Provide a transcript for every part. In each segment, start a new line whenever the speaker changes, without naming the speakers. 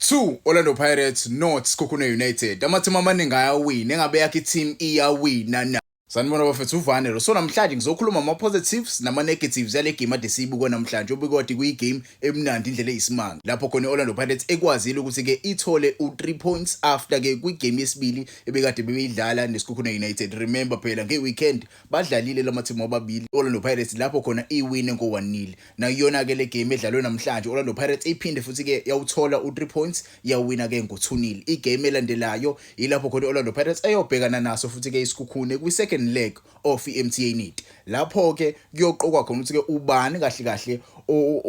2 Orlando Pirates 0 Sekhukhune United. Amathimu amaningi ayawina, engabe yakhe i-team iyawina na? Sanibona bafethu, uvane lo. So namhlanje ngizokhuluma ama-positives nama-negatives yale game ade siyibuka namhlanje, obikade kuyi-game emnandi indlela eyisimanga. Lapho khona i-Orlando Pirates ekwazile ukuthi-ke ithole u-3 points after-ke kwi-game yesibili ebekade bebeyidlala neSekhukhune United. Remember phela nge-weekend badlalile lamathimu amabili, Orlando Pirates lapho khona iwine ngo-1-0. Nakuyona-ke le game edlalwe namhlanje, Orlando Pirates iphinde futhi-ke yawuthola u-3 points, yawina-ke ngo-2-0. Igame elandelayo ilapho khona i-Orlando Pirates eyobhekana naso futhi-ke iSekhukhune kwi-second leg of i-MTN 8. Lapho-ke kuyoqokwa khona ukuthi-ke ubani kahle kahle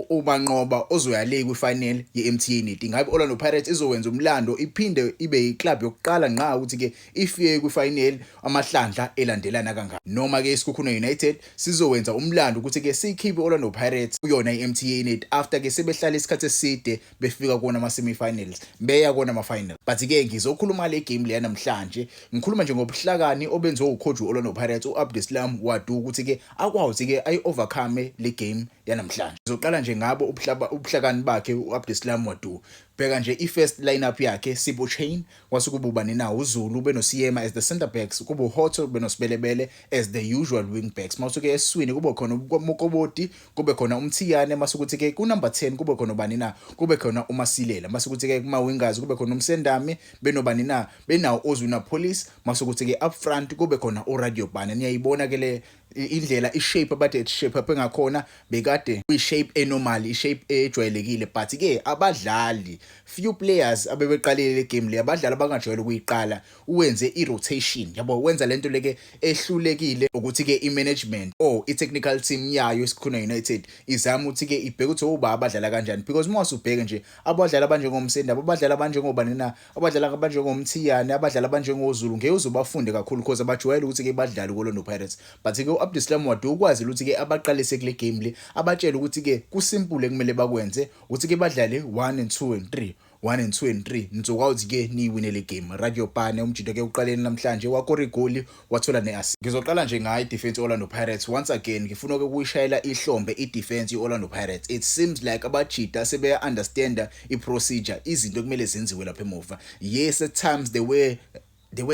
umanqoba ozoya le kwi-final ye-MTN 8. Ingabe Orlando Pirates izowenza umlando, iphinde ibe yi-club yokuqala ngqa ukuthi-ke ifike kwi-final amahlandla elandelana kangaka, noma-ke iSekhukhune United sizowenza umlando ukuthi-ke siyikhiphe Orlando Pirates kuyona i-MTN 8 after-ke sebehlala isikhathi eside befika kuwona ama-semi-finals, beya kuwona ama-final? But-ke ngizokhuluma le game leya namhlanje, ngikhuluma nje ngobuhlakani obenziwe ucoach we-Orlando Pirates u-Abdeslam Ouaddou ukuthi-ke akwazi-ke ayi-overcome le game yanamhlanje. Ngizoqala nje ngabo ubuhlakani bakhe u-Abdeslam Ouaddou. Bheka nje i-first lineup yakhe: Sipho Chaine, kwase kuba ubani na, uZulu benoSeema as the center backs, kuba uHotto benoSibelebele as the usual wing backs. Masuke eswini kube khona uMokobodi, kube khona uMthiyane, masukuthi ke ku number 10 kube khona ubani na, kube khona uMasilela. Masukuthi ke kuma wingers kube khona uMsendami benobani na, benawo Oswin Appollis. Masukuthi ke up front kube khona uRadiopane. Niyayibona ke le indlela i-shape abade shape up engakhona, bekade kuyi-shape enormal, i-shape ejwayelekile, but ke abadlali, few players abebeqalile le game le, abadlali abangajwayele ukuyiqala, uwenze i-rotation yabo. Wenza lento leke ehlulekile ukuthi ke i-management or i-technical team yayo iSekhukhune United izama ukuthi ke ibheke ukuthi oba abadlala kanjani, because uma usubheke nje abadlali abanjengomsendaba, abadlali abanjengobani na, abadlali abanjengomthiyane, abadlali abanjengoZulu, ngeke uzobafunde kakhulu because abajwayele ukuthi ke badlale ku-Orlando Pirates. But ke u-Abdeslam Ouaddou ukwazi ukuthi ke abaqalise kule game le, abatshele ukuthi ke kusimple, ekumele bakwenze ukuthi ke badlale 1 and 2 and 3, 1 and 2 and 3, nizokwazi ke niyiwine le game. Radiopane umjita ke uqaleni namhlanje wakora igoli, wathola ne-assist. Ngizoqala nje ngayo i-defense Orlando Pirates. Once again ngifuna ke ukuyishayela ihlombe i-defense ye-Orlando Pirates. It seems like abajita sebeya understanda i-procedure, izinto kumele zenziwe lapha emuva. Yes, at times they were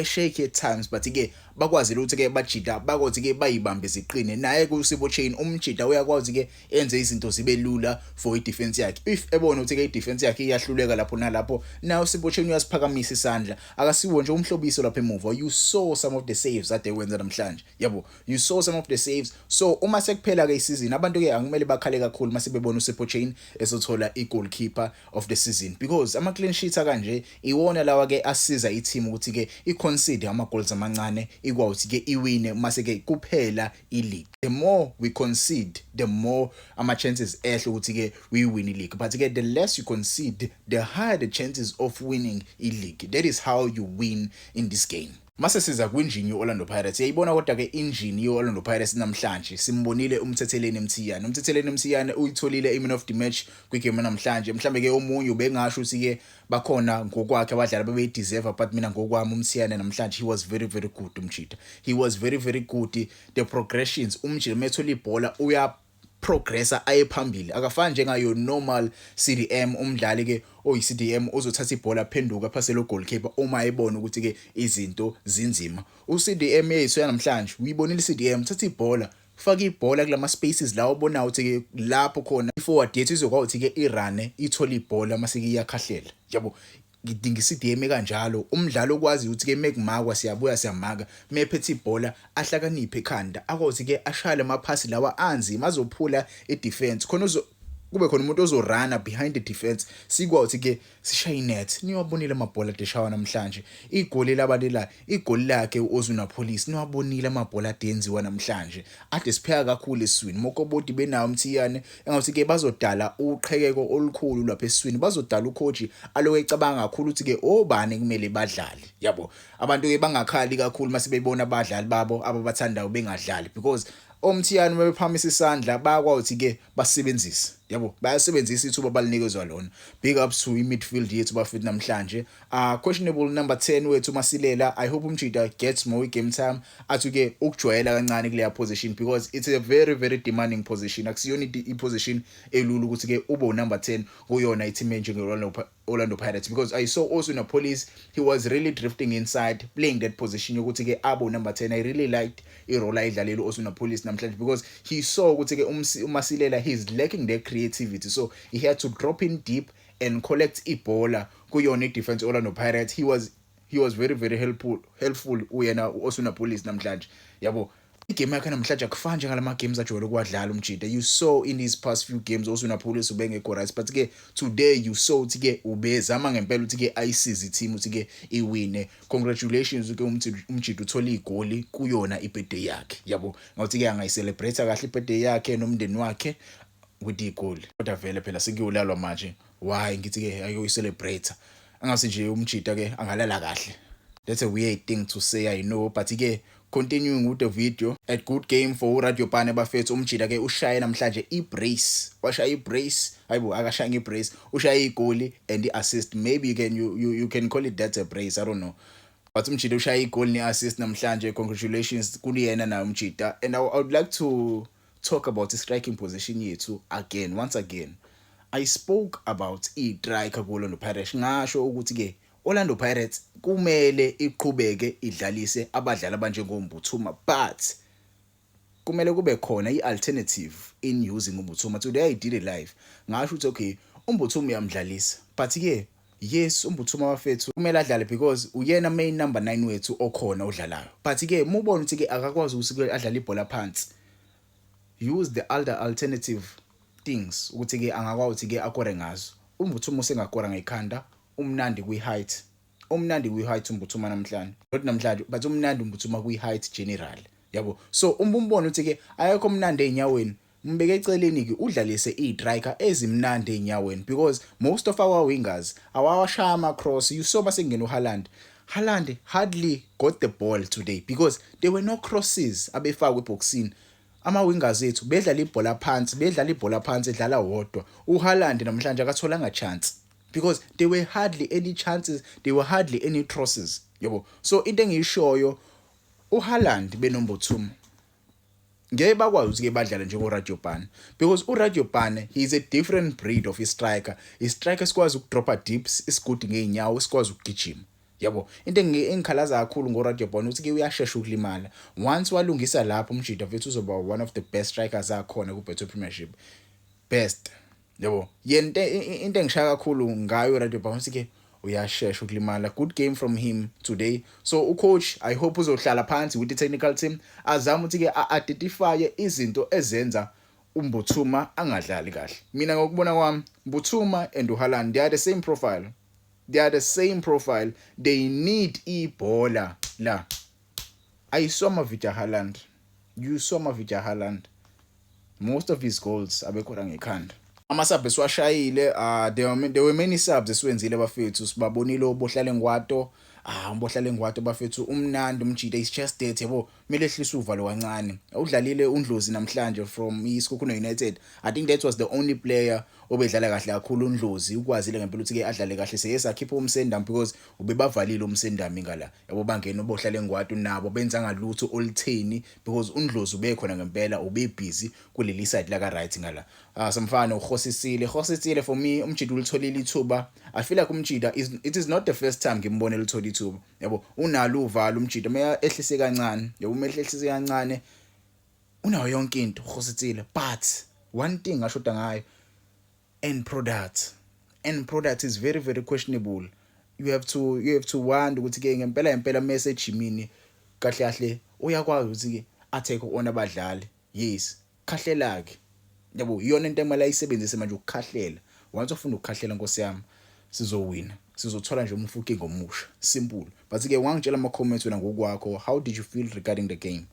shaky at times, but ke bakwazile ukuthi ke bajita bakwazi ke bayibambe ziqine. Naye kuSipho Chaine umjita uyakwazi ke enze izinto zibe lula for i-defense yakhe. If ebona ukuthi ke i-defense yakhe iyahluleka lapho nalapho, naye uSipho Chaine uyasiphakamisa isandla, akasiwo nje umhlobiso lapha emuva. You saw some of the saves ade wenza namhlanje, yabo, you saw some of the saves. So uma sekuphela ke isizini, abantu ke akumele bakhale kakhulu mase bebona uSipho Chaine esothola i-goalkeeper of the season, because ama clean sheets akanje iwona lawa ke asiza i-team ukuthi ke i-concede ama goals amancane, ikwazi ke iwine mase ke kuphela i-league. The more we concede, the more ama chances ehle ukuthi ke we win i-league, but ke the less you concede, the higher the chances of winning i-league. That is how you win in this game. Mase siza kwinjini ye-Orlando Pirates, yayibona kodwa ke injini ye-Orlando Pirates namhlanje, simbonile uMthetheleni Mthiyane. UMthetheleni Mthiyane uyitholile i-man of the match kwigame namhlanje. Mhlambe ke omunye ubengasho ukuthi ke bakhona ngokwakhe abadlali abebeyideserve, but mina ngokwami uMthiyane namhlanje, he was very very good umjita. He was very very good. The progressions, umjita methola ibhola uya progressa aye phambili, akafani njengayo normal CDM. Umdlali ke oyi CDM ozothatha ibhola, aphenduka phasele goalkeeper uma ebona ukuthi ke izinto zinzima. U CDM yethu yanamhlanje uyibonile, CDM thatha ibhola, faka ibhola kulama spaces la obonayo ukuthi ke lapho khona i-forward yethu izokwazi ukuthi ke irane, ithole ibhola mase ke iyakhahlela, yabo. Ngidinga i-CDM kanjalo, umdlalo okwazi ukuthi ke mekumakwa siyabuya siyamaka, mephethe ibhola ahlakaniphe ekhanda, akwazi ke ashayele amaphasi lawa anzima azophula i-defense khona uzo kube khona umuntu ozorana behind the defense, sikwazi ke sishaye inet. Niwabonile amabhola adeshawa namhlanje, igoli labalela igoli lakhe uOswin Appollis. Niwabonile amabhola adenziwa namhlanje, ade sipheka kakhulu eswini. Mokobodi benawo uMthiyane, engathi ke bazodala uqhekeko olukhulu lapha eswini, bazodala ucoach aloku ecabanga kakhulu ukuthi ke obani kumele badlale, yabo. Abantu ke bangakhali kakhulu mase bebona abadlali babo ababathandayo bengadlali, because oMthiyane bebephakamisa isandla, bayakwazi ke basebenzise. Yabo, bayasebenzisa ithuba balinikezwa lona. Big ups to i-midfield yethu, bafethu, namhlanje. Questionable number 10 wethu Masilela. I hope umjita gets more game time, athi ke ukujwayela kancane kuleya position, because it's a very, very demanding position. Akusiyona i-position elula ukuthi ke ube number 10 kuyona i-team enjenge Orlando Pirates, because I saw also in Police he was really drifting inside, playing that position yokuthi ke abo number 10. I really liked i-role ayidlalile Oswin Appollis namhlanje, because he saw ukuthi ke uMasilela, he's lacking their creativity, so he had to drop in deep and collect ibhola kuyona i-defense Orlando Pirates. He was very, very helpful uyena Oswin Appollis namhlanje, yabo. Igame yakhe namhlanje akufani njengalama games ajwayele ukuwadlala umjita. You saw in his past few games Oswin Appollis ubengekho right, but ke today you saw ukuthi ke ubezama ngempela ukuthi ke ayisize i-team ukuthi ke iwine. Congratulations ke umjita, uthola igoli kuyona ibirthday yakhe, yabo. Ngathi ke angayicelebrate kahle ibirthday yakhe nomndeni wakhe with igoli, kodwa vele phela sekuyolalwa manje. Why ngithi ke ayoyicelebrate? Angase nje umjita ke angalala kahle. That's a weird thing to say, I know, but ke continuing with the video, a good game for uRadiopane, bafethu. Umjita ke ushaye namhlanje ibrace, washaya ibrace. Hayibo, akashaya ibrace, ushaya igoli and i-assist. Maybe you can call it that, a brace, I don't know, but umjita ushaya igoli ne-assist namhlanje. Congratulations kuliyena naye umjita. And I would like to talk about the striking position yethu again. Once again, I spoke about i-striker ku-Orlando Pirates. Ngasho ukuthi ke Orlando Pirates kumele iqhubeke idlalise abadlali abanjengoMbuthuma, but kumele kube khona i-alternative in using uMbuthuma. Today I did a live, ngasho ukuthi okay, uMbuthuma uyamdlalisa, but ke yes, uMbuthuma, bafethu, kumele adlale because uyena main number 9 wethu okhona odlalayo, but ke mubona ukuthi ke akakwazi ukuthi adlale ibhola phansi, use the other alternative things ukuthi ke angakwazi ukuthi ke akore ngazo. UMbuthuma usengakora ngekhanda, umnandi kwi-height, umnandi kwi-height uMbuthuma namhlanje, not namhlanje, but umnandi uMbuthuma kwi-height general, yabo. So uma umbona ukuthi ke ayekho mnandi einyaweni, mbeke eceleni ke, udlalise istriker ezimnandi einyaweni, because most of our wingers awawashaya ama cross. You saw basengena uHaaland, Haaland hardly got the ball today because there were no crosses abefakwe eboxini. Ama wingers ethu bedlala ibhola phansi, bedlala ibhola phansi, edlala wodwa. uHaaland namhlanje akatholanga chance because there were hardly any chances, there were hardly any crosses, yabo. So into engiyishoyo, uHaaland benoMbuthuma ngeke bakwazi ukuthi ke badlale njengoRadiopane, because uRadiopane, he is a different breed of striker, i-striker sikwazi ukudropa deep, isigudi ngeenyawo, sikwazi ukugijima, yabo. Into engikhalaza kakhulu ngoRadiopane ukuthi ke uyashesha ukulimala. Once walungisa lapho umjita, mfethu, uzoba one of the best strikers akhona ku-Betway Premiership, best, yabo. Yena into engishaya kakhulu ngayo uRadiopane ukuthi ke uyashesha ukulimala. Good game from him today. So ucoach, I hope uzohlala phansi with the technical team, azame ukuthi ke a-identify izinto ezenza uMbuthuma angadlali kahle. Mina ngokubona kwami, Mbuthuma and uHaaland, they are the same profile, they are the same profile. They need ibhola la. I saw Mavija Haaland, you saw Mavija Haaland, most of his goals abekora ngekhanda. Ama-sub esiwashayile, there were many subs esiwenzile, bafethu. Sibabonile oBohlale Ngwato. Ah, uBohlale Ngwato, bafethu, umnandi umjita, is just that, yabo, kumele ehlise uvalo kancane. Udlalile uNdlozi namhlanje from iSekhukhune United. I think that was the only player obedlala kahle kakhulu. uNdlozi ukwazile ngempela ukuthi ke adlale kahle. Seye sakhipha uMsendami because ubebavalile uMsendami ngala, yabo. Bangena uBohlale Ngwato, nabo benza ngalutho olutheni because uNdlozi ubekhona ngempela, ube busy kuleli side la ka right ngala. Ah, samfana uHosisile, Hosisile, for me umjita ulitholile ithuba. I feel like umjita is it is not the first time ngimbone lithola ithuba, yabo. Unalo uvalo umjita uma ehlise kancane, yabo, uma ehlise kancane unayo yonke into uHosisile, but one thing ngashoda ngayo, end product. End product is very, very questionable. You have to wonder ukuthi ke ngempela ngempela message mini kahle kahle uyakwazi ukuthi ke atake on abadlali. Yes, khahlela ke, yabo, iyona into emele ayisebenzise manje, ukukhahlela. Once ufuna ukukhahlela, nkosi yami, sizowina, sizothola nje uMofokeng omusha, simple. But ke wangitshela ama comments wena ngokwakho, how did you feel regarding the game?